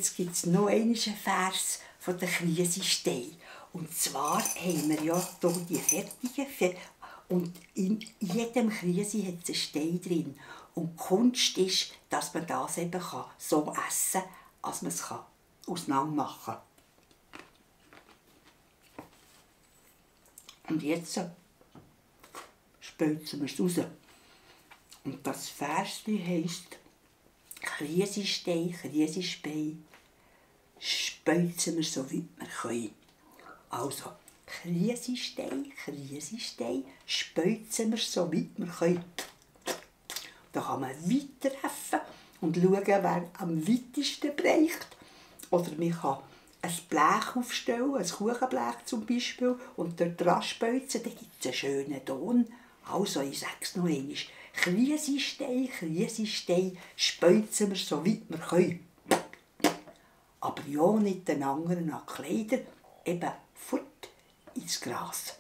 jetzt gibt es noch einen Vers von der Krisenstein. Und zwar haben wir ja hier die fertigen. Und in jedem Krise hat es einen Stein drin. Und die Kunst ist, dass man das eben so essen kann, als man es auseinander machen kann. Und jetzt spölzen wir es raus. Und das Versli heisst: Krisenstein, Krisenspein, spölzen wir so weit wir können. Also, Krisenstein, Krisenstein, spölzen wir so weit wir können. Da kann man weiterhelfen und schauen, wer am weitesten bereicht. Oder man kann ein Blech aufstellen, ein Kuchenblech zum Beispiel, und dort dran spölzen, dann gibt es einen schönen Ton. Also, ich sage es noch einmal: Krisenstein, Krisenstein, spölzen wir so weit wir können. Aber ja nicht den anderen an Kleider, eben fort ins Gras.